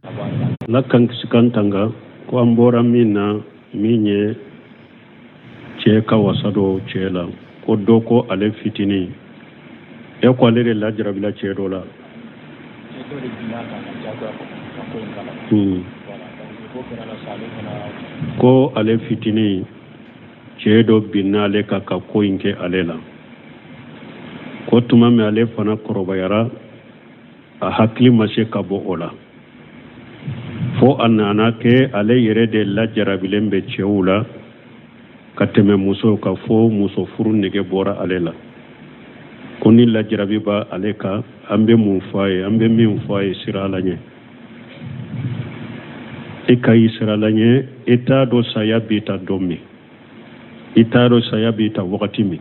Ala k'an kisi k'an tanga. Ko an bɔra min na, min ye cɛ ka wasa don cɛ la, ko dɔ ko ale fitinin e ko ale de lajarabila cɛ dɔ la. Ko ale fitinin cɛ dɔ binna ale kan ka ko in kɛ ale la, ko tuma min ale fana kɔrɔbayara, a hakili ma se ka bɔ o la, fo a nana kɛ ale yɛrɛ de lajarabilen bɛ cɛw la ka tɛmɛ musow kan, fo muso furu nege bɔra ale la. Ko ni lajarabi b'a ale kan, an bɛ mun fɔ a ye? An bɛ min fɔ a ye, siran Ala ɲɛ. I ka i siran Ala ɲɛ. I t'a dɔn saya b'i ta don min, i t'a dɔn saya b'i ta wagati min.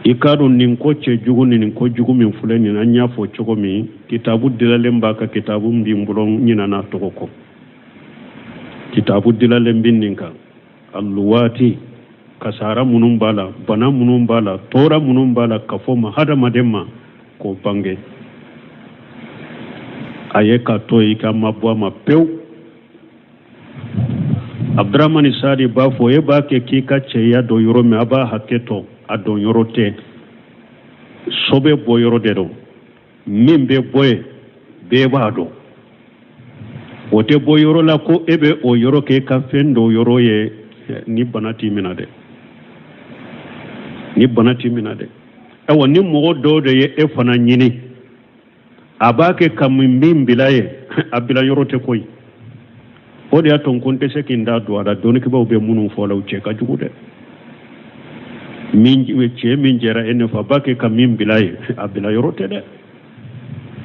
I k'a dɔn nin ko cɛ jugu ni nin ko jugu min filɛ nin, an y'a fɔ cogo min, kitabu dilalen b'a kan. Kitabu min bɛ n bolo, n ɲinana tɔgɔ kɔ. Kitabu dilalen bɛ nin kan, aluwaati, kasara minnu b'a la, bana minnu b'a la, tɔɔrɔ minnu b'a la, ka fɔ ma hadamaden ma k'o bange a ye ka to i ka mabɔ a ma pewu. Abdramani Sadi b'a fɔ, e b'a kɛ k'i ka cɛya don yɔrɔ min, a b'a hakɛ to, a don yɔrɔ tɛ, sɔbɛ bɔ yɔrɔ de don. Min bɛ bɔ yen, bɛɛ b'a dɔn, o tɛ bɔ yɔrɔ la ko e bɛ o yɔrɔ k'e ka fɛn don yɔrɔ ye. Ni bana t'i minɛ dɛ, ni bana t'i minɛ dɛ. Ayiwa, ni mɔgɔ dɔw de ye e fana ɲini, a b'a kɛ ka min bila ye, a bila yɔrɔ tɛ koyi. O de y'a to n ko n tɛ se k'i da don a la. Dɔnnikɛbaaw bɛ minnu fɔ la, u cɛ ka jugu dɛ. Min cɛ min jɛra e nɔfɛ, a b'a kɛ ka min bila ye, a bila yɔrɔ tɛ dɛ.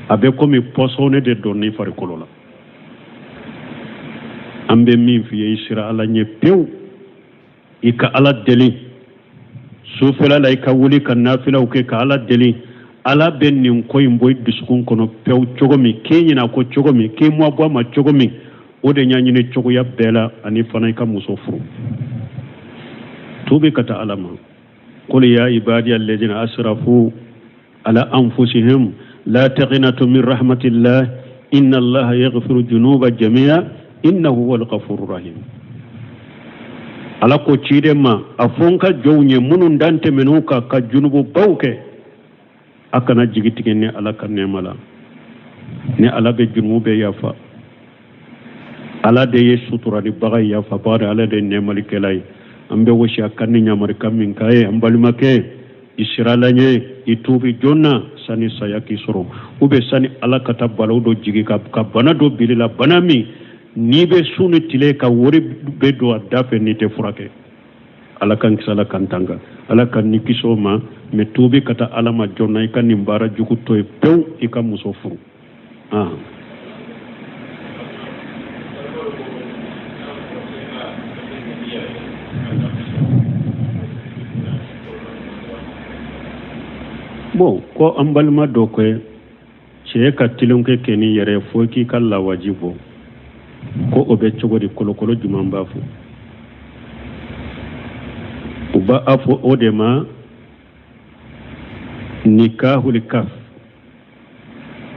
A bɛ komi pɔsɔni de donn'i farikolo la. An bɛ min f'i ye, i siran Ala ɲɛ pewu, i ka Ala deli sufɛla la, i ka wuli ka nafilaw kɛ ka Ala deli. Ala bɛ nin ko in bɔ i dusukun kɔnɔ pewu cogo min, k'e ɲinɛ ko cogo min, k'e mabɔ a ma cogo min, o de ɲɛɲini cogoya bɛɛ la. Ani fana i ka muso furu, tubi ka taa Ala ma. Qul ya ibadiya alladhina asrafu ala anfusihim la taqnatu min rahmatillah inna allaha yaghfiru junuba jami'a innahu huwal ghafurur rahim. Ala ko ciden ma, a fɔ n ka jɔnw ye minnu dan tɛmɛn'u kan ka junububaw kɛ, a kana jigi tigɛ ni Ala ka nɛɛma la, ni Ala bɛ junubu bɛɛ yafa. Ala de ye suturalibaga ye, yafabaga de, Ala de ye nɛɛmalikɛla ye. An bɛ wasiya kan ni ɲamarikan min k'a ye, an balimakɛ, i siran Ala ɲɛ, i tuubi joona sani saya k'i sɔrɔ, ou bien sani Ala ka taa balaw dɔ jigi ka bana dɔ bil'i la, bana min n'i bɛ su ni tile ka wari bɛ don a da fɛ, n'i tɛ furakɛ. Ala k'an kisi, Ala k'an tanga, Ala ka ni kisi o ma. Mais tuubi ka taa Ala ma joona, i ka nin baara jugu to yen pewu, i ka muso furu. Ah. Bon, ko an balima dɔ ko cɛ ka tulonkɛ kɛ n'i yɛrɛ fo k'i ka lawaji bɔ, ko o bɛ cogo di? Kolokolo jumɛn b'a fɔ? U b'a fɔ o de ma nikahul kaf,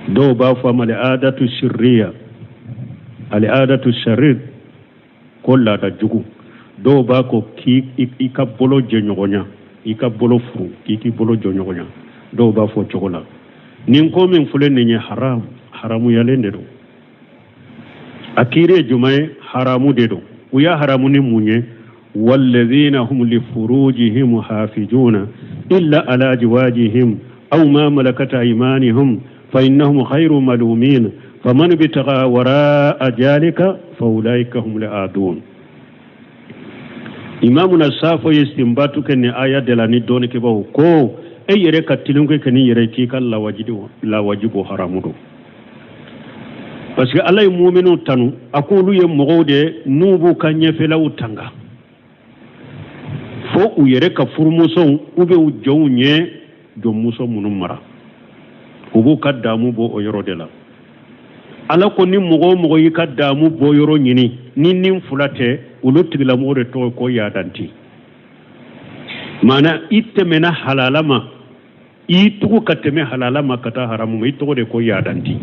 dɔw b'a fɔ a ma al'adatu sirriya, al'adatu sharir, ko laada jugu. Dɔw b'a ko k'i i ka bolo jɛɲɔgɔnya, i ka bolo furu, k'i k'i bolo jɔɲɔgɔnya, dɔw b'a fɔ cogo la. Nin ko min filɛ nin ye haram, haramuyalen de don. A kiiri ye jumɛn ye? Haramu de don. U y'a haramu ni mun ye? Walladhina hum li furujihim hafizuna illa ala azwajihim aw ma malakat aymanihum fa innahum ghayru malumin faman ibtagha wara'a dhalika fa ulaika humul adun. Imamuna Safo ye istinbatu kɛ nin aya de la ni dɔnnikɛbaaw ko e yɛrɛ ka tulonkɛ kɛ n'i yɛrɛ k'i ka lawaji bɔ, haramu don, parce que Ala ye muminiw tanu, a ko olu ye mɔgɔw de ye n'u b'u ka ɲɛfɛlaw tanga fo u yɛrɛ ka furumusow ou bien u jɔnw ye jɔnmuso minnu mara, u b'u ka damu bɔ o yɔrɔ de la. Ala ko ni mɔgɔ o mɔgɔ y'i ka damu bɔ yɔrɔ ɲini ni nin fila tɛ, olu tigilamɔgɔ de tɔgɔ ko yadanti. Maana i tɛmɛna halala ma, i tugu ka tɛmɛ halala ma ka taa haramu ma, i tɔgɔ de ko yadanti.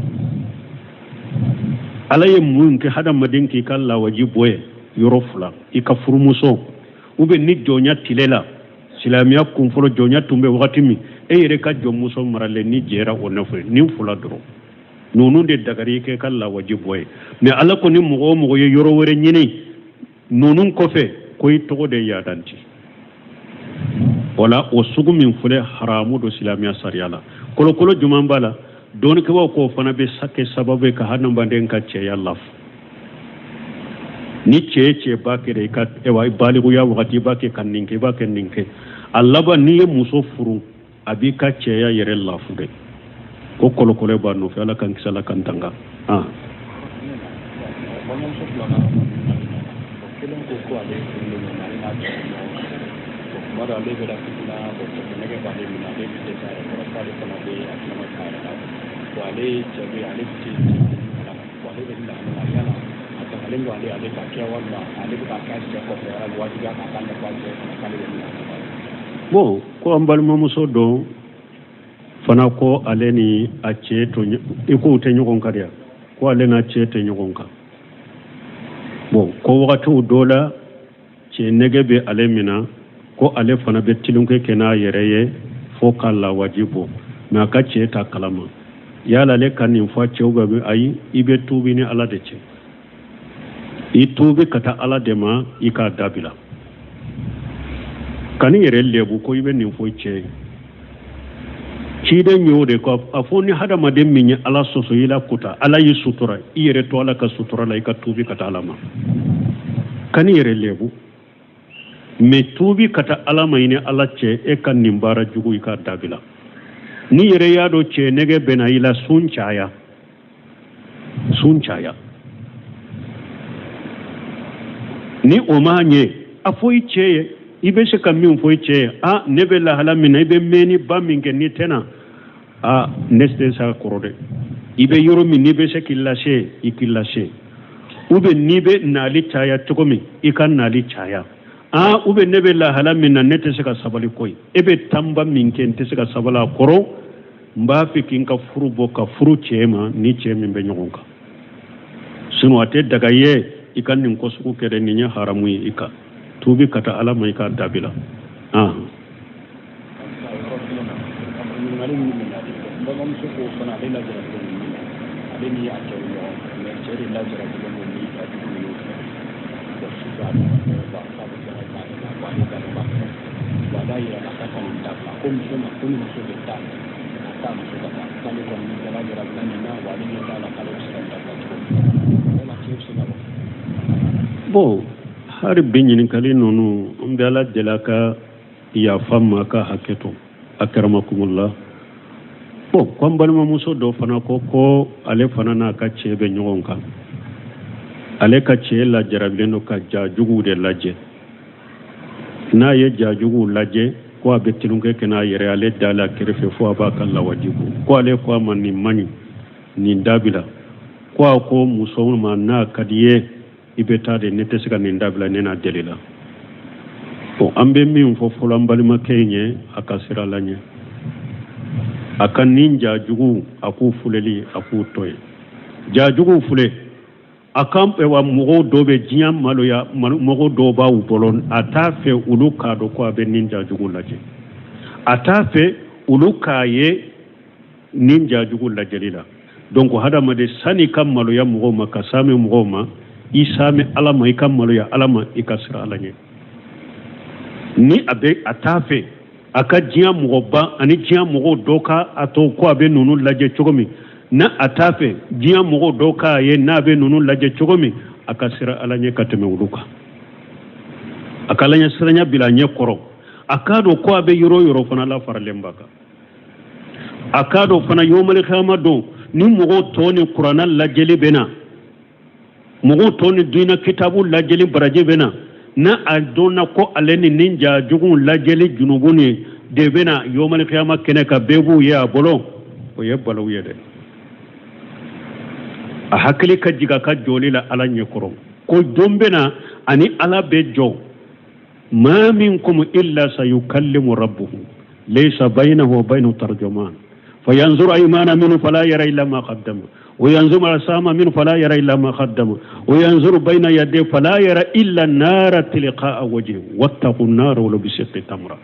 Ala ye mun kɛ hadamaden k'i ka lawaji bɔ ye yɔrɔ fila, i ka furumuso ou bien ni jɔnya tile la, silamɛya kunfɔlɔ jɔnya tun bɛ wagati min, e yɛrɛ ka jɔnmuso maralen n'i jɛra o nɔfɛ, nin fila dɔrɔn ninnu de dagari i k'i ka lawaji bɔ ye. Mais Ala ko ni mɔgɔ o mɔgɔ ye yɔrɔ wɛrɛ ɲini ninnu kɔfɛ, ko i tɔgɔ de yadanti. Wala o sugu min filɛ, haramu don silamɛya sariya la. Kolokolo jumɛn b'a la? Dɔnnikɛbaaw k'o fana bɛ kɛ sababu ye ka hadamaden ka cɛya lafu. Ni cɛ ye cɛba kɛ i ka ewa balikuya wagati, i b'a kɛ ka nin kɛ, i b'a kɛ nin kɛ, a laban n'i ye muso furu, a b'i ka cɛya yɛrɛ lafu dɛ. Ko kolokolo b'a nɔfɛ. Ala k'an kisi, Ala k'an tanga. Balimamuso filanan kelen ko ko ale furulen don, ale n'a cɛ bɛ ɲɔgɔn kan. Bon, tuma dɔ ale bɛ la fitina, bon, cɛ nɛgɛ b'ale minɛ, ale bɛ dɛsɛ a yɛrɛ kɔrɔ, f'ale fana bɛ a tilama k'a yɛrɛ la. Bon, ale cɛ bɛ ale bɛ se cɛ kalama. Bon, ale bɛ lahala la, yala a dagalen don ale ale ka kɛ, walima ale bɛ ka kɛ a cɛ kɔfɛ, a bɛ wajibiya k'a ka ɲɛfɔ a cɛ fana k'ale bɛ nin la? Bon, ko an balimamuso dɔ fana ko ale ni a cɛ to i k'u tɛ ɲɔgɔn kan de, ko ale n'a cɛ tɛ ɲɔgɔn kan. Bon, ko wagatiw dɔ la cɛ nɛgɛ bɛ ale minɛ, ko ale fana bɛ tilunkɛ kɛ n'a yɛrɛ ye fo ka lawaji bɔ, mais a ka cɛ t'a kalama. Yala ale ka nin fɔ cɛw bɛ? Ayi, i bɛ tuubi ni Ala de cɛ, i tuubi ka taa Ala de ma, i k'a dabila. Kan'i yɛrɛ lebu ko i bɛ nin fɔ cɛ ye. Ciden y'o de ko a fɔ, ni hadamaden min ye Ala sɔsɔ i la kuta, Ala y'i sutura, i yɛrɛ to Ala ka sutura la, i ka tuubi ka taa Ala ma. Kan'i yɛrɛ lebu, mais tuubi ka taa Ala ma i ni Ala cɛ. E ka nin baara jugu, i k'a dabila. N'i yɛrɛ y'a dɔn cɛ nɛgɛ bɛna i la, sun caya, sun caya. Ni o ma ɲɛ, a fɔ i cɛ ye. I bɛ se ka min fɔ i cɛ ye: a ne bɛ lahala min na, i bɛ mɛnni ba min kɛ, n'i tɛna a ne tɛ se a kɔrɔ dɛ. I bɛ yɔrɔ min, n'i bɛ se k'i lase, i k'i lase. Ou bien n'i bɛ nali caya cogo min, i ka nali caya. Aa, ou bien ne bɛ lahala min na, ne tɛ se ka sabali koyi. E bɛ tanba min kɛ, n tɛ se ka sabali a kɔrɔ. N b'a fɛ k'i ka furu bɔ ka furu cɛ ma, ni cɛ min bɛ ɲɔgɔn kan. Sinon a tɛ daga ye i ka nin ko sugu kɛ dɛ. Nin ye haramu ye. I ka tuubi ka taa Ala ma, i k'a dabila. Ɲininkali min bɛ na, balimamuso ko fana ale lajarabilen don min na, ale ni a cɛ bɛ ɲɔgɔn kan, mais cɛ de lajarabilen don ni a jugu ninnu fɛ. Bon, sufɛ a bɛ ba k'a bɛ fɛn k'a yɛrɛ la, bon, ale dalen b'a fɛ. Bon, ale y'a yira k'a ka nin dabila, ko muso ma, ko ni muso bɛ taa, a taa muso ka taa, k'ale kɔni bɛɛ lajarabila nin na. Wa ale ɲɛ t'a la k'ale bɛ se ka nin dabila cogo min na, yala cɛ bɛ se ka wa? Bon, hali bi ɲininkali ninnu, an bɛ Ala deli a ka yafa ma, ka hakɛ to, akramakumullah. Bon, ko an balimamuso dɔ fana ko ko ale fana n'a ka cɛ bɛ ɲɔgɔn kan, ale ka cɛ lajarabilen don ka ja juguw de lajɛ. N'a ye ja juguw lajɛ, ko a bɛ tulonkɛ kɛ n'a yɛrɛ, ale dalen a kɛrɛfɛ, fo a b'a ka lawaji bɔ. Ko ale ko a ma nin man ɲi, nin dabila. Ko a ko muso ma, n'a ka di ye, i bɛ taa de, ne tɛ se ka nin dabila, ne n'a deli la. Bon, an bɛ min fɔ fɔlɔ an balimakɛ in ye, a ka siran Ala ɲɛ, a ka nin ja jugu, a k'u filɛli, a k'u to yen. Ja juguw filɛ, a kan wa mɔgɔw dɔw bɛ diɲɛ maloya, mɔgɔw dɔw b'aw bolo, a t'a fɛ olu k'a dɔn ko a bɛ nin ja jugu lajɛ, a t'a fɛ olu k'a ye nin ja jugu lajɛli la. Donc hadamaden, sani ka maloya mɔgɔw ma, ka saami mɔgɔw ma, i saami Ala ma, i ka maloya Ala ma, i ka siran Ala ɲɛ. Ni a bɛ a t'a fɛ a ka diɲɛ mɔgɔba ani diɲɛ mɔgɔw dɔ ka a to ko a bɛ ninnu lajɛ cogo min na, a t'a fɛ diɲɛ mɔgɔw dɔ k'a ye n'a bɛ ninnu lajɛ cogo min, a ka siran Ala ɲɛ ka tɛmɛ olu kan. A ka Ala ɲɛ siranya bila a ɲɛ kɔrɔ. A k'a dɔn ko a bɛ yɔrɔ o yɔrɔ fana, Ala faralen b'a kan. A k'a dɔn fana yomali kiyama don, ni mɔgɔw tɔ ni kuranna lajɛli bɛ na, mɔgɔw tɔ ni diinɛ kitabu lajɛli baraji bɛ na, n'a a dɔnna ko ale ni nin ja juguw lajɛli junubu ni de bɛ na yomali kiyama kɛnɛ kan, bɛɛ b'u ye a bolo, o ye balawu ye dɛ. A hakili ka jigin a ka jɔli la Ala ɲɛkɔrɔ, ko don bɛ na ani Ala bɛ jɔ. Ma minkum illa sayukallimu rabbuhu laysa baynahu wa baynahu tarjuman fayanzuru aymana minhu fala yara illa ma qaddama. Wa yanzuru ma sama min fala yara illa ma qaddama wa yanzuru bayna yadayhi fala yara illa nara tilqa'a wajhi wattaqu nara walau bi shiqqi tamra.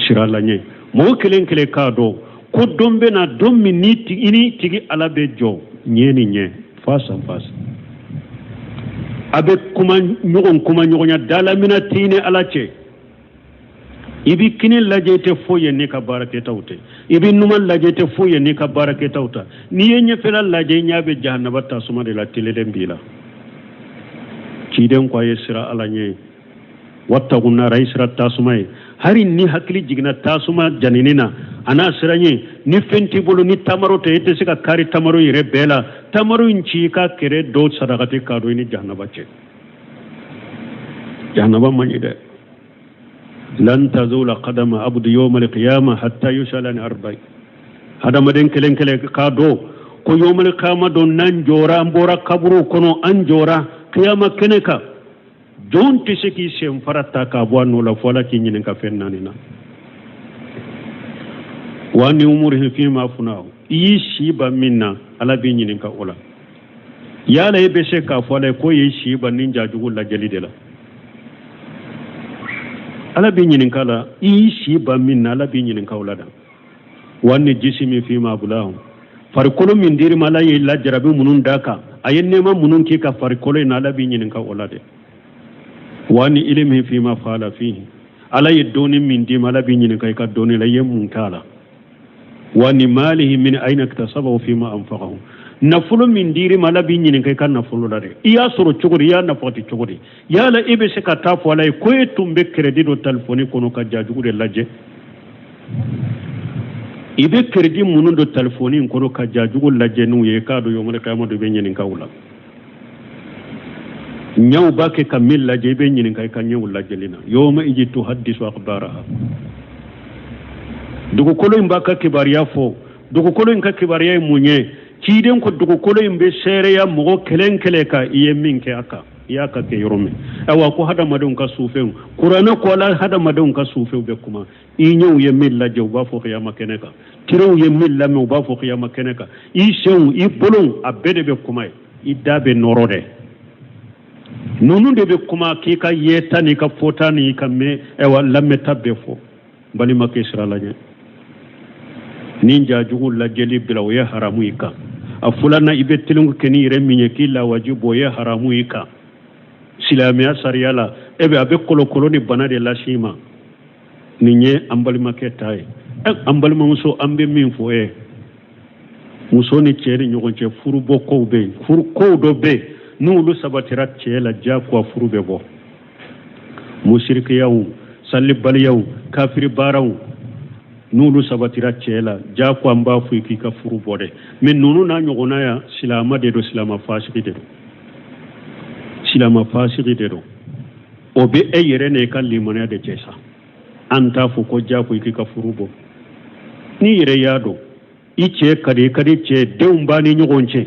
Siran Ala ɲɛ, mɔgɔ kelen kelen k'a dɔn ko don bɛ na, don min ni i ni tigi Ala bɛ jɔ ɲɛ ni ɲɛ, face à face, a bɛ kuma ɲɔgɔn kuma ɲɔgɔnya dalamina t'i ni Ala cɛ. I bɛ kini lajɛ, i tɛ foyi ye n'i ka baarakɛtaw tɛ. I bɛ numan lajɛ, i tɛ foyi ye n'i ka baarakɛtaw tɛ. N'i ye ɲɛfɛla lajɛ, i ɲɛ bɛ jahanaba tasuma de la telelen b'i la. Ciden ko a ye siran Ala ɲɛ, wattaku nara, i siran tasuma ye. Hari ni hakili jiginna tasuma janini na, a n'a siran ye, ni fɛn t'i bolo, ni tamaro tɛ, i tɛ se ka kari tamaro yɛrɛ bɛɛ la, tamaro in ci i ka kɛrɛ dɔ sadakati k'a don i ni jahanaba cɛ. Jahanaba man ɲi dɛ. Lan tazula qadama abdu yawma alqiyama hatta yusala an arba'i. Hadamaden kelen kelen k'a dɔn ko yawma alqiyama don, n'an jɔra, an bɔra kaburu kɔnɔ, an jɔra kiyama kɛnɛ kan, jɔn tɛ se k'i sen fara ta k'a bɔ a nɔ la fo Ala k'i ɲininka fɛn naani na. Wa an umurihi fima afnahu, i y'i si ban min na, Ala b'i ɲininka o la. Yala e bɛ se k'a fɔ Ala ye ko y'i si ban ni jajugu lajɛli de la? Ala b'i ɲininka la, i y'i si ban min na, Ala b'i ɲininka o la da. Wa an jisimi fima abulahu, farikolo min dir'i ma, Ala ye lajarabi minnu d'a kan, a ye nɛɛma minnu k'i ka farikolo in na, Ala b'i ɲininka o la dɛ. Wa an ilimi fima fala fihi, Ala ye dɔnni min d'i ma, Ala b'i ɲininka i ka dɔnni la, i ye mun k'a la. Wa an malihi min aina iktasabahu fima anfaqahu, nafolo min dir'i ma, Ala b'i ɲininka i ka nafolo la dɛ, i y'a sɔrɔ cogo di, i y'a nafakati cogo di. Yala i bɛ se ka taa fɔ Ala ye ko e tun bɛ crédit don telefɔni kɔnɔ ka jajugu de lajɛ? I bɛ crédit minnu don telefɔni in kɔnɔ ka jajugu lajɛ n'u ye, k'a dɔn yomali kiyama don i bɛ ɲininka o la. Ɲɛw b'a kɛ ka min lajɛ, i bɛ ɲininka i ka ɲɛw lajɛli na. Yoma iji tuhaddisu akhbaraha, dugukolo in b'a ka kibaruya fɔ. Dugukolo in ka kibaruya ye mun ye? Ciden ko dugukolo in bɛ seereya mɔgɔ kelen kelen kan, i ye min kɛ a kan, i y'a ka kɛ yɔrɔ min. Ayiwa, ko hadamadenw ka sufɛnw, kuranɛ ko ala hadamadenw ka sufɛnw bɛ kuma. I ɲɛw ye min lajɛ, u b'a fɔ kiyama kɛnɛ kan. Terew ye min lamɛn, u b'a fɔ kiyama kɛnɛ kan. I senw, i bolow, a bɛɛ de bɛ kuma ye. I da bɛ nɔrɔ dɛ. Ninnu de bɛ kuma k'i ka yeta n'i ka fɔta n'i ka mɛn, ayiwa, lamɛnta bɛɛ fɔ. Balimakɛ, siran Ala ɲɛ. Ni jajugu lajɛli bila, o ye haramu i kan. A filanan, i bɛ telenku kɛ n'i yɛrɛ min ye k'i lawaji bɔ, o ye haramu i kan silamɛya sariya la. E bɛ a bɛ kolokolo ni bana de lase i ma. Nin ye an balimakɛ ta ye. An balimamuso, an bɛ min fɔ e muso ni cɛ ni ɲɔgɔn cɛ, furubɔ kow bɛ yen, furu kow dɔ bɛ yen, n'olu sabatira cɛ la, diyagoya furu bɛ bɔ. Musirikiyaw, salibaliyaw, kafiri baaraw, n'olu sabatira cɛ la, diyagoya an b'a fɔ i k'i ka furu bɔ dɛ. Mais ninnu n'a ɲɔgɔnna ya, silama de don, silama fasigi de don, silama fasigi de don. O bɛ e yɛrɛ n'e ka limaniya de cɛ sa. An t'a fɔ ko diyagoya i k'i ka furu bɔ. N'i yɛrɛ y'a dɔn i cɛ ka di, i ka di cɛ, denw b'a ni ɲɔgɔn cɛ,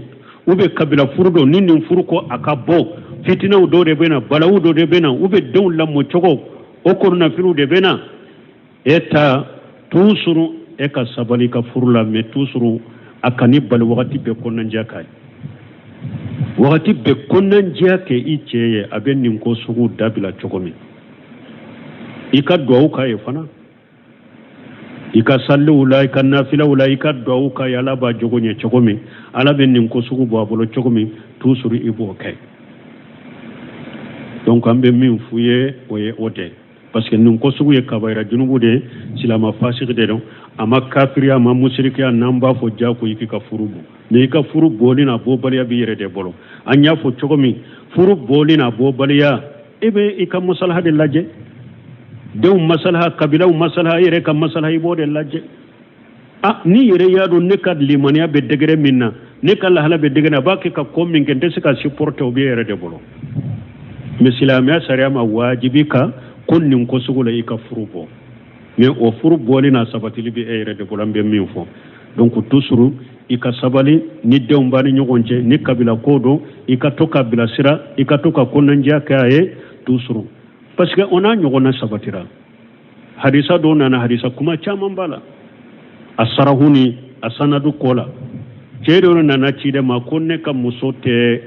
u bɛ kabila furu dɔn, ni nin furu ko a ka bɔ, fitinaw dɔ de bɛ na, balawu dɔ de bɛ na, u bɛ denw lamɔ cogo o kɔnɔnafiliw de bɛ na, e ta toujours e ka sabali ka furu la. Mais toujours a kan'i bali wagati bɛɛ kɔnɔnajɛya k'a ye, wagati bɛɛ kɔnɔnajɛya kɛ i cɛ ye, a bɛ nin ko sugu dabila cogo min. I ka duwawu k'a ye fana, i ka saliw la, i ka nafilaw la, i ka duwawu k'a ye, Ala b'a jogo ɲɛ cogo min, Ala bɛ nin ko sugu bɔ a bolo cogo min, toujours i b'o kɛ. Donc an bɛ min f'u ye, o ye o de ye, parce que nin ko sugu ye kabayira junubu de ye, silama fasigi de don, a ma kafiriya, a ma musirikiya. N'an b'a fɔ jago i k'i ka furu bɔ, mais i ka furu bɔli n'a bɔbaliya b'i yɛrɛ de bolo. An y'a fɔ cogo min, furu bɔli n'a bɔbaliya, e bɛ i ka masalaha de lajɛ, denw masalaha, kabilaw masalaha, i yɛrɛ ka masalaha, i b'o de lajɛ. A n'i yɛrɛ y'a dɔn ne ka limaniya bɛ degré min na, ne ka lahala bɛ degré, a b'a kɛ ka ko min kɛ, n tɛ se ka supporter, o b'i yɛrɛ de bolo. Mais silamɛya sariya ma wajibi kan ko nin ko sugu la i ka furu bɔ, mais o furu bɔli n'a sabatili bɛ e yɛrɛ de bolo. An bɛ min fɔ donc, toujours i ka sabali ni denw b'a ni ɲɔgɔn cɛ, ni kabila ko don, i ka to ka bilasira, i ka to ka kɔnɔnajɛya kɛ a ye toujours, parce que o n'a ɲɔgɔnna sabatira. Hadisa dɔw nana, hadisa kuma caman b'a la, a sarahu ni a sanadu ko la. Cɛ dɔ nana ciden ma ko ne ka muso tɛ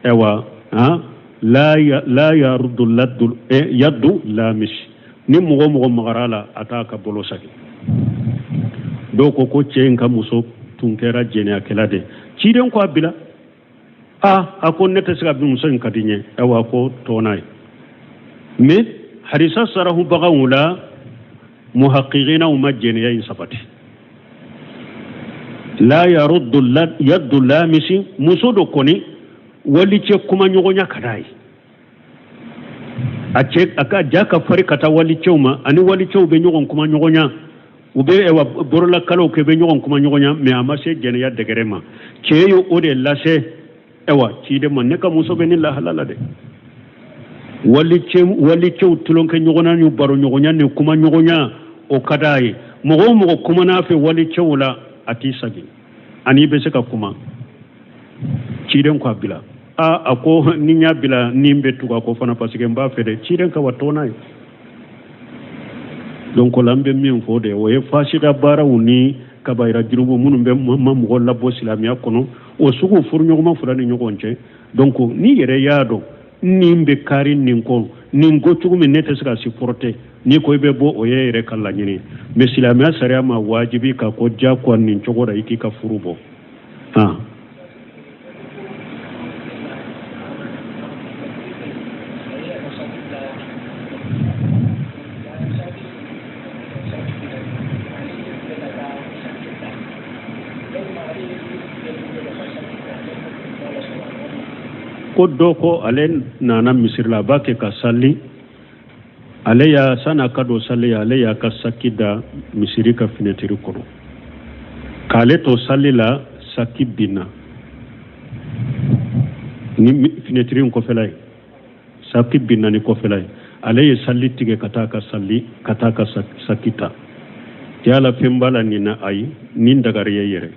ɛwa han la la yaruddu laddu yaddu lamis, ni mɔgɔ mɔgɔ magara la, a t'a ka bolo sagi. Dɔw ko ko cɛ in ka muso tun kɛra jɛnɛyakɛla de. Ciden ko a bila. A ko ne tɛ se ka bin, muso in ka di n ye. Ayiwa, ko to n'a ye. Mais hadisa sarahubagaw la, muhaqiqinaw ma jɛnɛya in sabati. La yaruddu yaddu lamisi, muso dɔ kɔni walicɛ kumaɲɔgɔnya ka d'a ye, a cɛ a ka ja ka fari ka taa walicɛw ma, ani walicɛw bɛ ɲɔgɔn kumaɲɔgɔnya, u bɛ ɛwa borolakalaw kɛ, bɛ ɲɔgɔn kumaɲɔgɔnya, mais a ma se jɛnɛya degré ma. Cɛ ye o de lase ɛwa ciden ma: ne ka muso bɛ nin lahala la dɛ, walicɛw tulonkɛ ɲɔgɔnna ni baro ɲɔgɔnya ni kuma ɲɔgɔnya, o ka d'a ye. Mɔgɔ o mɔgɔ kumana fɛ walicɛw la, a t'i sagi, ani i bɛ se ka kuma. Ciden ko a bila. A ko ni n y'a bila, ni n bɛ tugu a kɔ fana, parce que n b'a fɛ dɛ. Ciden ka wa to n'a ye. Donc o la, n bɛ min fɔ de, o ye fasika baaraw ni kabayira jurumu minnu bɛ ma mɔgɔ labɔ silamɛya kɔnɔ, o sugu furuɲɔgɔnma fila ni ɲɔgɔn cɛ. Donc n'i yɛrɛ y'a dɔn nin bɛ kari nin kɔ nin ko cogo min, ne tɛ se ka supporter, n'i ko i bɛ bɔ, o ye yɛrɛ ka laɲini. Mais silamɛya sariya ma wajibi ka ko diyagoya nin cogo la i k'i ka furu bɔ han. Ko dɔ ko ale nana misiri la, a b'a kɛ ka sali. Ale y'a san'a ka don sali, ale y'a ka saki da misiri ka finɛtiri kɔnɔ. K'ale to sali la, saki binna ni finɛtiri in kɔfɛla ye, saki binna ni kɔfɛla ye. Ale ye sali tigɛ ka taa ka sali, ka taa ka saki ta. Yala fɛn b'a la nin na? Ayi, nin dagari ye yɛrɛ.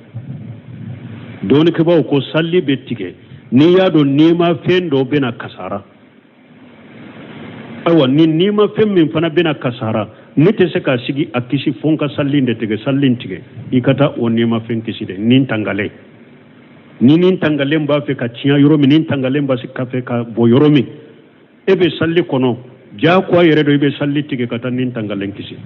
Dɔnnikɛbaaw ko sali bɛ tigɛ n'i y'a dɔn nimafɛn dɔ bɛna kasara. Ayiwa, ni nimafɛn min fana bɛna kasara, ne tɛ se ka sigi a kisi fo n ka sali de tigɛ. Sali tigɛ, i ka taa o nimafɛn kisi dɛ. Nin tangalen ni nin tangalen b'a fɛ ka tiɲɛ yɔrɔ min, nin tangalen b'a fɛ ka bɔ yɔrɔ min, e bɛ sali kɔnɔ, diyagoya yɛrɛ don, i bɛ sali tigɛ ka taa nin tangalen kisi.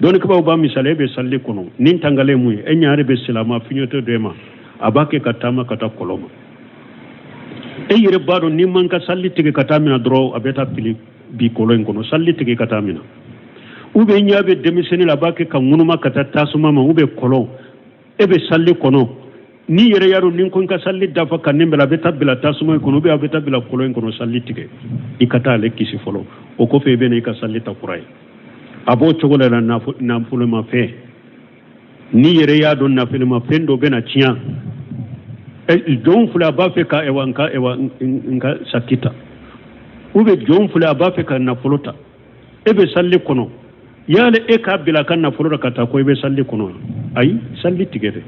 Dɔnnikɛbaaw b'a misali, e bɛ sali kɔnɔ, nin tangalen mun ye? E ɲɛ bɛ silama fiɲɛtɔ dɔ ma, a b'a kɛ ka taama ka taa kɔlɔn ma. E yɛrɛ b'a dɔn n'i man ka sali tigɛ ka taa mina dɔrɔn, a bɛ taa fili bi kɔlɔn in kɔnɔ. Sali tigɛ ka taa mina. Ou bien ɲɛ bɛ denmisɛnnin la, a b'a kɛ ka ŋunuma ka taa tasuma ma, ou bien kɔlɔn. E bɛ sali kɔnɔ, n'i yɛrɛ y'a dɔn ni ko n ka sali dafa ka nin bila, a bɛ taa bila tasuma in kɔnɔ, ou bien a bɛ taa bila kɔlɔn in kɔnɔ. Sali tigɛ, i ka taa ale kisi fɔlɔ, o kɔfɛ i bɛ na i ka sali ta kura ye. A b'o cogo la nafolomafɛn, n'i yɛrɛ y'a dɔn nafolomafɛn dɔ bɛna tiɲɛ, jɔn filɛ, a b'a fɛ ka ɛwa n ka ɛwa n ka saki ta, ou bien jɔn filɛ, a b'a fɛ ka nafolo ta, e bɛ sali kɔnɔ, yala e k'a bila a ka nafolo la ka taa ko i bɛ sali kɔnɔ? Ayi, sali tigɛ dɛ,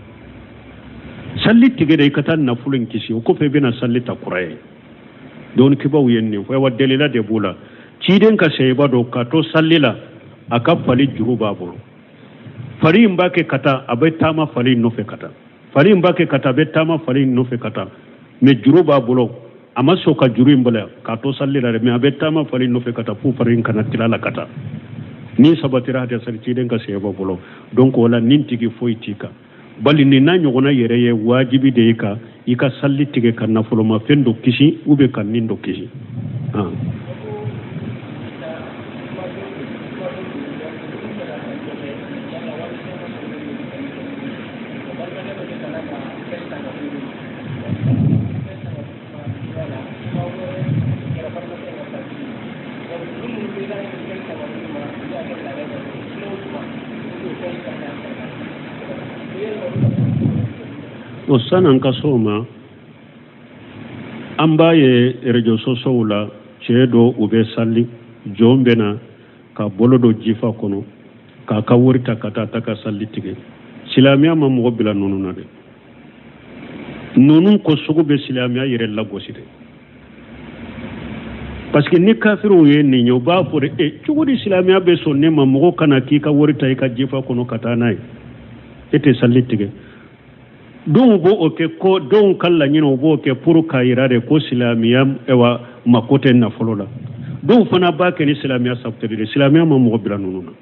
sali tigɛ dɛ, i ka taa nafolo in kisi, o kɔfɛ i bɛna sali ta kura ye. Dɔnnikɛbaaw ye nin fɔ. Wa delila de b'o la. Ciden ka sɛyiba dɔ ka to sali la, a ka fali juru b'a bolo. Fali in b'a kɛ ka taa, a bɛ taama fali in nɔfɛ ka taa. Fali in b'a kɛ ka taa, a bɛ taama fali in nɔfɛ ka taa, mais juru b'a bolo, a ma sɔn ka juru in bila k'a to sali la dɛ, mais a bɛ taama fali in nɔfɛ ka taa fo fali in kana tila la ka taa. Ni sabatira hadisa ciden ka sɛyiba bolo. Donc o la, nin tigi foyi t'i kan. Bali nin n'a ɲɔgɔnna yɛrɛ ye wajibi de ye ka i ka sali tigɛ ka nafolomafɛn dɔ kisi, ou bien ka nin dɔ kisi. O san'an ka s'o ma, an b'a ye réseaux sociaux la, cɛ dɔ u bɛ sali, jɔn bɛ na ka bolo don jifa kɔnɔ k'a ka wari ta ka taa ta ka sali tigɛ. Silamɛya ma mɔgɔ bila ninnu na dɛ. Ninnu ko sugu bɛ silamɛya yɛrɛ lagosi dɛ, parce que ni kafiriw ye nin ye, u b'a fɔ de e cogo di silamɛya bɛ sɔn ne ma, mɔgɔ kana k'i ka wari ta i ka jifa kɔnɔ ka taa n'a ye, e tɛ sali tigɛ. Dɔw b'o kɛ ko dɔw ka laɲini u b'o kɛ pour k'a yira de ko silamɛya ɛwa mako tɛ nafolo la. Dɔw fana b'a kɛ ni silamɛya sabuteli de. Silamɛya ma mɔgɔ bila ninnu na.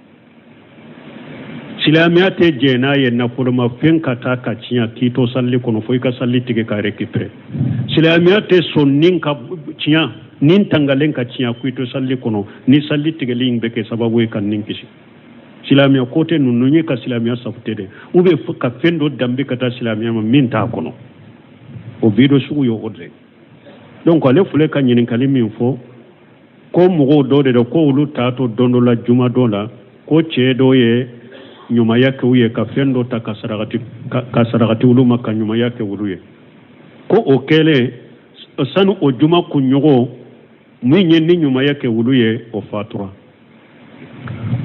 Silamɛya tɛ jɛn n'a ye nafolomafɛn ka taa ka tiɲɛ k'i to salli kɔnɔ fo i ka salli tigɛ k'a récupérer. Silamɛya tɛ sɔn ni ka tiɲɛ ni tangalen ka tiɲɛ k'i to salli kɔnɔ ni salli tigɛli in bɛ kɛ sababu ye ka nin kisi. Silamɛya ko tɛ ninnu ye ka silamɛya sabute de ou bien ka fɛn dɔ danbe ka taa silamɛya ma min t'a kɔnɔ. O video sugu ye o de ye. Donc ale filɛ ka ɲininkali min fɔ ko mɔgɔw dɔw de don ko olu t'a to don dɔ la juma dɔ la ko cɛ dɔ ye ɲumanya kɛ u ye ka fɛn dɔ ta ka sarakati ka sarakati olu ma ka ɲumanya kɛ olu ye ko o kɛlen sani o juma kunɲɔgɔn min ye ni ɲumanya kɛ olu ye o fatura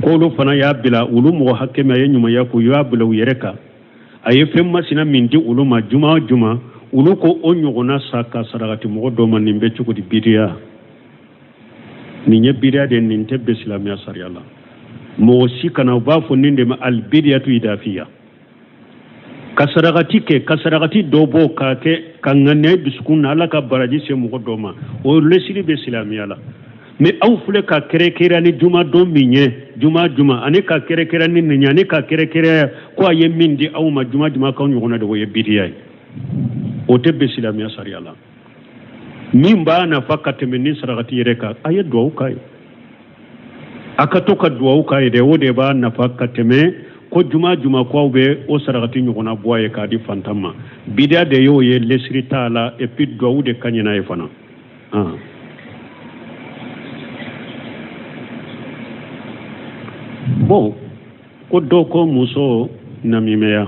ko olu fana y'a bila olu mɔgɔ hakɛ min a ye ɲumanya k'u y'a bila u yɛrɛ kan a ye fɛn masina min di olu ma juma o juma olu ko o ɲɔgɔnna sa ka sarakati mɔgɔ dɔ ma nin bɛ cogo di bidiya nin ye bidiya de nin tɛ bɛn silamɛya sariya la mɔgɔ si kana u b'a fɔ nin de ma albidiyatu idafiya ka sarakati kɛ ka sarakati dɔ bɔ k'a kɛ ka ŋaniya i dusukun na ala ka baraji se mɔgɔ dɔ ma o lesiri bɛ silamɛya la mais aw filɛ ka kɛrɛkɛrɛ ni juma don min ye juma juma ani ka kɛrɛkɛrɛ ni nin ye ani ka kɛrɛkɛrɛ ko a ye min di aw ma juma juma k'aw ɲɔgɔnna de o ye bidiya ye o tɛ bɛn silamɛya sariya la min b'a nafa ka tɛmɛ ni sarakati yɛrɛ kan a ye duwawu k'a ye a ka to ka duwawu k'a ye dɛ o de b'a nafa ka tɛmɛ ko juma juma ko aw bɛ o sarakati ɲɔgɔnna bɔ a ye k'a di fantan ma bidiya de y'o ye lesiri t'a la et puis duwawu de ka ɲi n'a ye fana. Bon ko dɔ ko muso namimɛya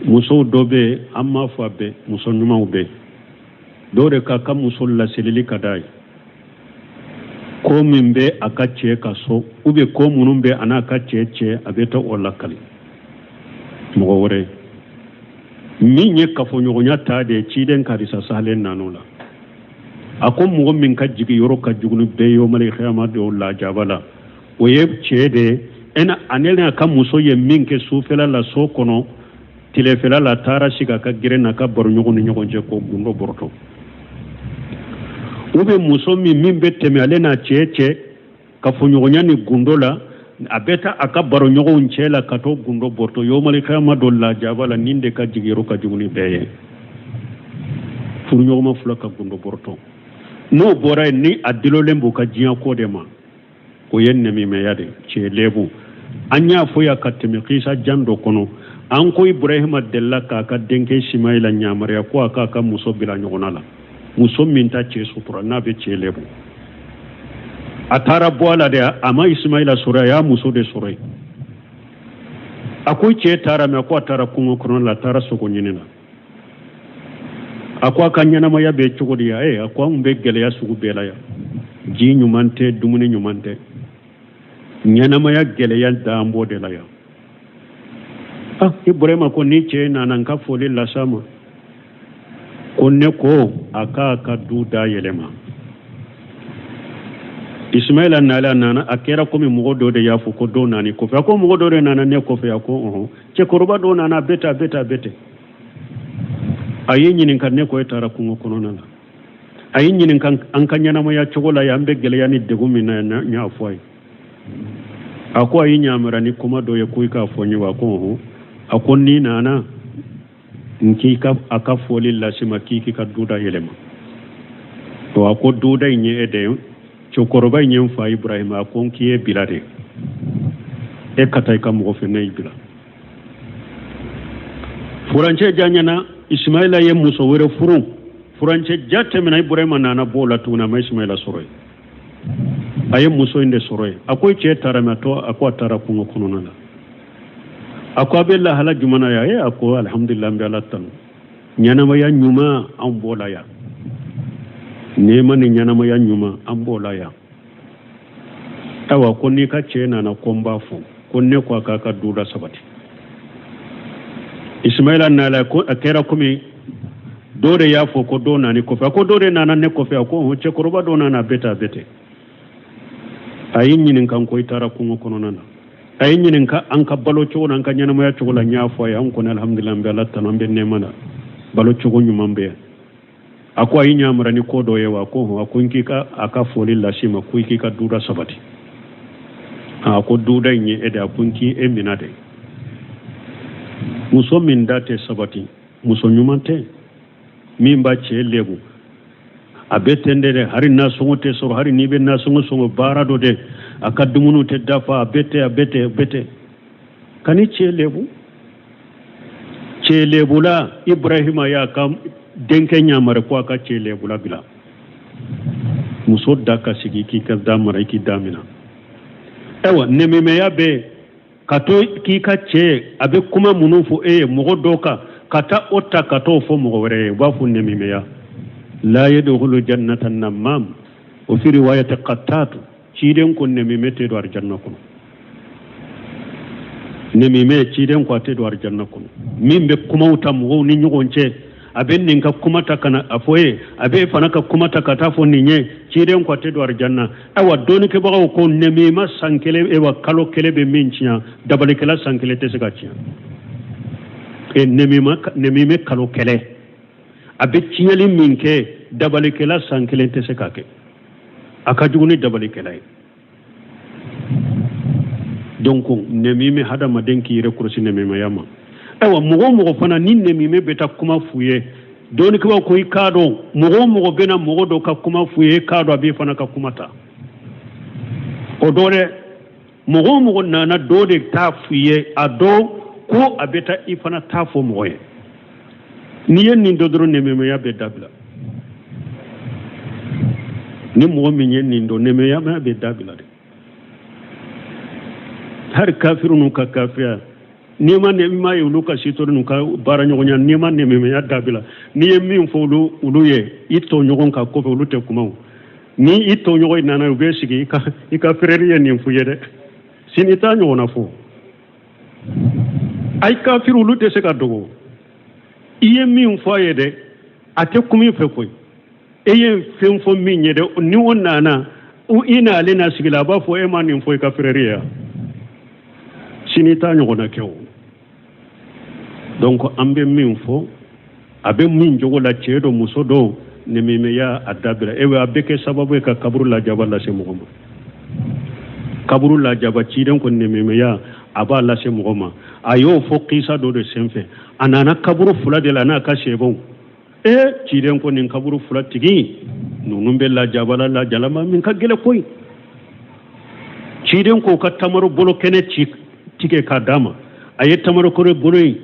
musow dɔ bɛ yen an m'a fɔ a bɛɛ muso ɲumanw bɛ yen dɔw de k'a ka muso laselili ka d'a ye ko min bɛ a ka cɛ ka so ou bien ko minnu bɛ a n'a ka cɛ cɛ a bɛ taa o lakali mɔgɔ wɛrɛ min ye kafoɲɔgɔnya ta de ye ciden ka hadisa sahalen nan'o la a ko mɔgɔ min ka jigi yɔrɔ ka jugu ni bɛɛ ye yomali kiyama don lajaba la o ye cɛ de ye ani n'a ka muso ye min kɛ sufɛla la so kɔnɔ tilefɛla la taara sigi a ka gɛrɛn n'a ka baroɲɔgɔn ni ɲɔgɔn cɛ k'o gundo bɔrɔtɔ ou bien muso min bɛ tɛmɛ ale n'a cɛ cɛ kafoɲɔgɔnya ni gundo la a bɛ taa a ka baroɲɔgɔnw cɛ la ka t'o gundo bɔrɔtɔ yomali kiyama don lajaba la nin de ka jigiyɔrɔ ka jugu ni bɛɛ ye furuɲɔgɔnma fila ka gundo bɔrɔtɔ n'o bɔra yen ni a dulonlen b'u ka diɲɛ ko de ma o ye nɛmimɛya de cɛ lebu an y'a fɔ yan ka tɛmɛ kisa jan dɔ kɔnɔ an ko ibrahima delila k'a ka denkɛ simayila yamaruya ko a k'a ka muso bila ɲɔgɔnna la muso min ta cɛ sutura n'a bɛ cɛ lebu a taara bɔ a la de a ma isimayila sɔrɔ a y'a muso de sɔrɔ yen a ko cɛ taara min ko a taara kungo kɔnɔ la a taara sogo ɲini na a ko a ka ɲɛnamaya bɛ cogo di ee a ko anw bɛ gɛlɛya sugu bɛɛ la yan ji ɲuman tɛ dumuni ɲuman tɛ ɲɛnamaya gɛlɛya dan b'o de la yan ah ibrahima ko ni cɛ nana n ka foli las'a ma ko ne ko a k'a ka du da yɛlɛma ismaila nalen a nana a kɛra komi mɔgɔ dɔ de y'a fɔ ko dɔ nana i kɔfɛ a ko mɔgɔ dɔ de nana ne kɔfɛ a ko ɔhɔn cɛkɔrɔba dɔ nana a bɛ ten a bɛ ten a bɛ ten a y'i ɲininka ne ko e taara kungo kɔnɔna la a y'i ɲininka an ka ɲɛnamaya cogo la yan an bɛ gɛlɛya ni degun min na yan n y'a fɔ a ye a ko a y'i yamaruya ni kuma dɔ ye ko i k'a fɔ n ye wa ko ɔhɔn a ko n'i nana n k'i ka a ka foli lase ma k'i k'i ka duda yɛlɛma a ko duda in ye e de ye cɛkɔrɔba in ye n fa ibrahima a ko n k'i ye bila de e ka taa i ka mɔgɔ fɛ ne y'i bila furancɛ janyana ismaila ye muso wɛrɛ furu furancɛ jan tɛmɛna ibrahima nana bɔ o la tuguni a ma ismaila sɔrɔ yen a ye muso in de sɔrɔ yen a ko i cɛ taara min a to a ko a taara kungo kɔnɔna la a ko a bɛ lahala jumɛn na yan e a ko alihamudulila n bɛ ala tanu ɲɛnamaya ɲuman an b'o la yan nɛɛma ni ɲɛnamaya ɲuman an b'o la yan ayiwa ko n'i ka cɛ nana ko n b'a fɔ ko ne ko a k'a ka duda sabati ismaila nala ko a kɛra komi dɔ de y'a fɔ ko dɔ nana i kɔfɛ a ko dɔ de nana ne kɔfɛ a ko ɔhɔn cɛkɔrɔba dɔ nana a bɛ ten a bɛ ten a y'i ɲininka ko i taara kungo kɔnɔna na A ye n ɲininka an ka balo cogo n'an ka ɲɛnamaya cogo la. N y'a fɔ a ye, an kɔni, alhamdulilah, an bɛ Ala tanu, an bɛ nɛɛma na, balo cogo ɲuman bɛ yan. A ko a y'i ɲamara ni ko dɔ ye wa? A ko hɔn. A ko n k'i ka a ka foli lase i ma, ko i k'i ka duda sabati. A ko duda in ye e de, a ko n k'i e mina de. Muso min da tɛ sabati, muso ɲuman tɛ. Min b'a cɛ lebu, a bɛ ten de dɛ. Hari nasɔngɔ tɛ sɔrɔ, hari n'i bɛ nasɔngɔ sɔngɔ baara dɔ dɛ, a ka dumuniw tɛ dafa, a bɛ ten, a bɛ ten, a bɛ ten. Kan'i cɛ lebu. Cɛ lebula, Ibrahima y'a ka denkɛ ɲamari ko a ka cɛ lebula bila. Muso da ka sigi, k'i ka da mara, i k'i da minɛ. Ayiwa, nɛmɛmɛya bɛ ka to k'i ka cɛ, a bɛ kuma minnu fɔ e ye mɔgɔ dɔ kan, ka taa o ta ka t'o fɔ mɔgɔ wɛrɛ ye, u b'a fɔ nɛmɛmɛya. La yadkhulu jannata namam o fi riwayati qattatu. Ciden ko nɛmɛmɛ tɛ don arijanna kɔnɔ. Nɛmɛmɛ, ciden ko a tɛ don arijanna kɔnɔ. Min bɛ kumaw ta mɔgɔw ni ɲɔgɔn cɛ, a bɛ nin ka kuma ta ka na a fɔ e ye, a bɛ e fana ka kuma ta ka taa fɔ nin ye, ciden ko a tɛ don arijanna. Ayiwa, dɔnnikɛbagaw ko nɛmɛma san kelen, ewa kalo kelen bɛ min tiɲɛ, dabalikɛla san kelen tɛ se ka tiɲɛ. E nɛmɛmɛ kalo kelen a bɛ tiɲɛli min kɛ, dabalikɛla san kelen tɛ se k'a kɛ. A ka jugu ni dabalikɛla ye. Donc nɛmime, hadamaden k'i yɛrɛ kɔlɔsi nɛmimaya ma. Ayiwa, mɔgɔ o mɔgɔ fana ni nɛmime bɛ taa kuma f'u ye, dɔnnikɛbaaw ko i k'a dɔn, mɔgɔ o mɔgɔ bɛna mɔgɔ dɔ ka kuma f'u ye, i k'a dɔn a b'i fana ka kuma ta o dɔ dɛ. Mɔgɔ o mɔgɔ nana dɔ de ta f'u ye, a dɔn ko a bɛ taa i fana ta fɔ mɔgɔ ye. N'i ye nin dɔn dɔrɔn, nɛmimaya bɛ dabila. Ni mɔgɔ min ye nin dɔn, nɛmimaya bɛ dabila dɛ. Hari kafiru n'u ka kafiriya, n'i ma nɛmima ye olu ka sitori n'u ka baara ɲɔgɔnya, n'i ma nɛmimaya dabila, n'i ye min fɔ olu olu ye i tɔɲɔgɔn ka kɔfɛ, olu tɛ kuma o. Ni i tɔɲɔgɔn nana, u bɛ sigi, i ka frère ye nin f'u ye dɛ, sini t'a ɲɔgɔnna fɔ. Ayi, kafiru olu tɛ se ka dogo. I ye min fɔ a ye dɛ, a tɛ kuma i fɛ koyi. E ye fɛn fɔ min ye dɛ, ni o nana i n'ale na sigi la, a b'a fɔ e ma nin fɔ i ka frère ye yan, sini t'a ɲɔgɔnna kɛ o. Donc an bɛ min fɔ, a bɛ min jogo la, cɛ don, muso don, nɛmɛmɛya a dabila. E a bɛ kɛ sababu ye ka kaburu lajaba lase mɔgɔ ma. Kaburu lajaba, ciden ko nɛmɛmɛya a b'a lase mɔgɔ ma. A y'o fɔ kisa dɔ de senfɛ. A nana kaburu fila de la n'a ka sɛbɛnw. E ciden ko nin kaburu fila tigi ninnu bɛ lajaba la, lajalama min ka gɛlɛn koyi. Ciden ko ka tamaro bolo kɛnɛ ci tigɛ k'a d'a ma. A ye tamaro kɛnɛ bolo in,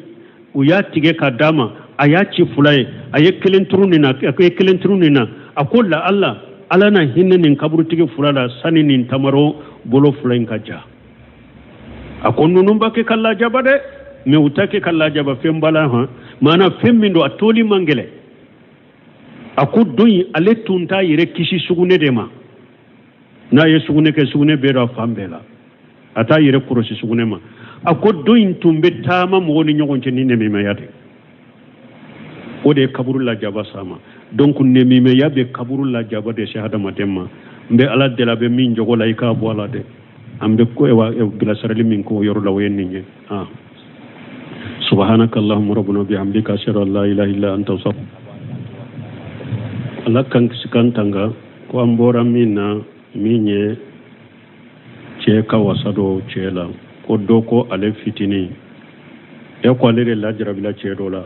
u y'a tigɛ k'a d'a ma, a y'a ci fila ye, a ye kelen turu nin na, a ye kelen turu nin na. A ko la ala ala na hinɛ nin kaburutigi fila la sani nin tamaro bolo fila in ka ja. A ko ninnu b'a kɛ ka lajaba dɛ, mais u t'a kɛ ka lajaba fɛn bala han, maana fɛn min don, a toli man gɛlɛn. A ko don in ale tun t'a yɛrɛ kisi sugunɛ de ma. N'a ye sugunɛ kɛ, sugunɛ bɛ don a fan bɛɛ la, a t'a yɛrɛ kɔlɔsi sugunɛ ma. A ko don in tun bɛ taama mɔgɔw ni ɲɔgɔn cɛ ni nɛmimaya de, o de ye kaburu lajaba s'a ma. Donc nɛmimaya bɛ kaburu lajaba de se hadamaden ma. N bɛ Ala deli, a bɛ min jogo la, i k'a bɔ a la dɛ. An bɛ ko bilasirali min k'o yɔrɔ la, o ye nin ye. Ah, subhanaka allahumma rabbana bihamdika, ashhadu an la ilaha illa anta astaghfiruka. Ala kan kisi kan tanga. Ko an bɔra min na, min ye cɛ ka wasa don cɛ la, ko dɔ ko ale fitinin e ko ale de lajarabila cɛ dɔ la.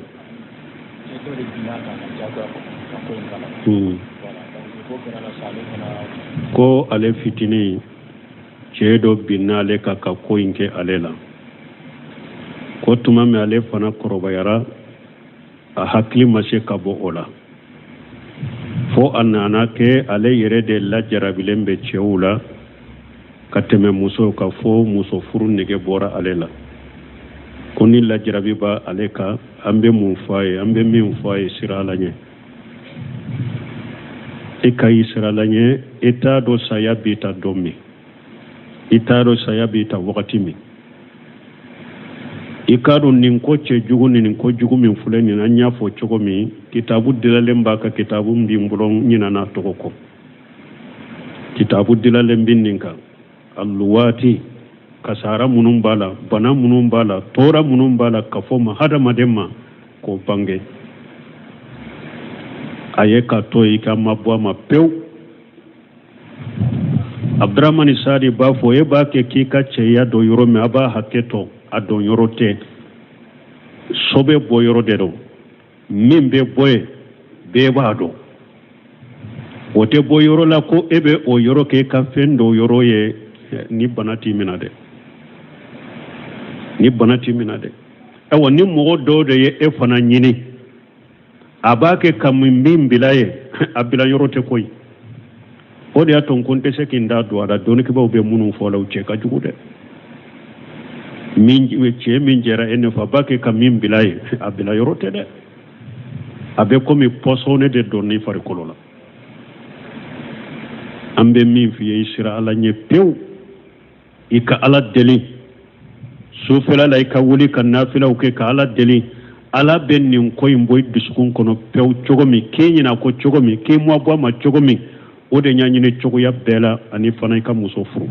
Ko ale fitinin, cɛ dɔ binna ale kan ka ko in kɛ ale la. Ko tuma min ale fana kɔrɔbayara, a hakili ma se ka bɔ o la, fo a nana kɛ ale yɛrɛ de lajarabilen bɛ cɛw la ka tɛmɛ musow kan, fo muso furu nege bɔra ale la. Ko ni lajarabi b'a ale kan, an bɛ mun fɔ a ye? An bɛ min fɔ a ye, siran Ala ɲɛ. E ka i siran Ala ɲɛ. I t'a dɔn saya b'i ta don min, i t'a dɔn saya b'i ta wagati min. I k'a dɔn nin ko cɛ jugu ni nin ko jugu min filɛ nin, an y'a fɔ cogo min, kitabu dilalen b'a kan. Kitabu min b'i bolo, n ɲinana tɔgɔ kɔ. Kitabu dilalen bɛ nin kan, aluwaati. Kasara minnu b'a la, bana minnu b'a la, tɔɔrɔ minnu b'a la, ka fɔ ma hadamaden ma k'o bange a ye ka to i ka mabɔ a ma pewu. Abdramani Sadi b'a fɔ, e b'a kɛ k'i ka cɛya don yɔrɔ min, a b'a hakɛ to, a don yɔrɔ tɛ, sɔbɛ bɔ yɔrɔ de don. Min bɛ bɔ yen, bɛɛ b'a dɔn, o tɛ bɔ yɔrɔ la ko e bɛ o yɔrɔ kɛ ka fɛn dɔ yɔrɔ ye. Ni bana t'i minɛ dɛ, ni bana t'i minɛ dɛ. Ayiwa, ni mɔgɔ dɔw de ye e fana ɲini, a b'a kɛ ka min bila ye, a bila yɔrɔ tɛ koyi. O de y'a to n ko n tɛ se k'i da don a la. Dɔnnikɛbaaw bɛ minnu fɔ la, u cɛ ka jugu dɛ. Min cɛ min jɛra e nɔfɛ, a b'a kɛ ka min bila ye, a bila yɔrɔ tɛ dɛ. A bɛ komi pɔsɔni de donn'i farikolo la. An bɛ min f'i ye, i sira Ala ɲɛ pewu, i ka Ala deli sufɛla la, i ka wuli ka nafilaw kɛ ka Ala deli. Ala bɛ nin ko in bɔ i dusukun kɔnɔ pewu cogo min, k'e ɲinɛ ko cogo min, k'e mabɔ a ma cogo min, o de ɲɛɲini cogoya bɛɛ la. Ani fana, i ka muso furu,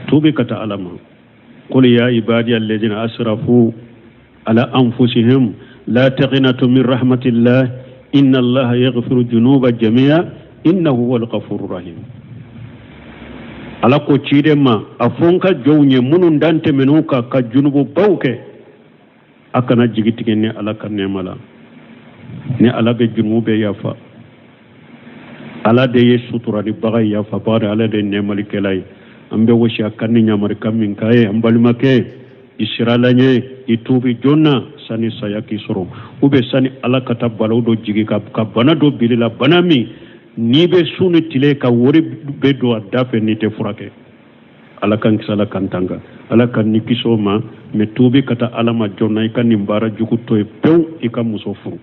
tubi ka taa Ala ma. Qul ya ibadiya alladhina asrafu ala anfusihim la taqnatu min rahmatillah inna allaha yaghfiru junuba jami'a innahu huwal ghafurur rahim. Ala ko ciden ma, a fɔ n ka jɔnw ye minnu dan tɛmɛn'u kan ka junububaw kɛ, a kana jigi tigɛ ni Ala ka nɛɛma la, ni Ala bɛ junubu bɛɛ yafa. Ala de ye suturalibaga ye, yafabaga de, Ala de ye nɛɛmalikɛla ye. An bɛ wɔsi kan ni ɲamarikan min k'a ye, an balimakɛ, i sira Ala ɲɛ, i tuubi joona sani saya k'i sɔrɔ, ou bien sani Ala ka taa balaw dɔ jigi ka bana dɔ bil'i la, bana min n'i bɛ su ni tile ka wari bɛ don a da fɛ, n'i tɛ furakɛ. Ala k'an kisi, Ala k'an tanga, Ala ka ni kisi o ma. Mɛ tuubi ka taa Ala ma joona, i ka nin baara jugu to yen pewu, i ka muso furu.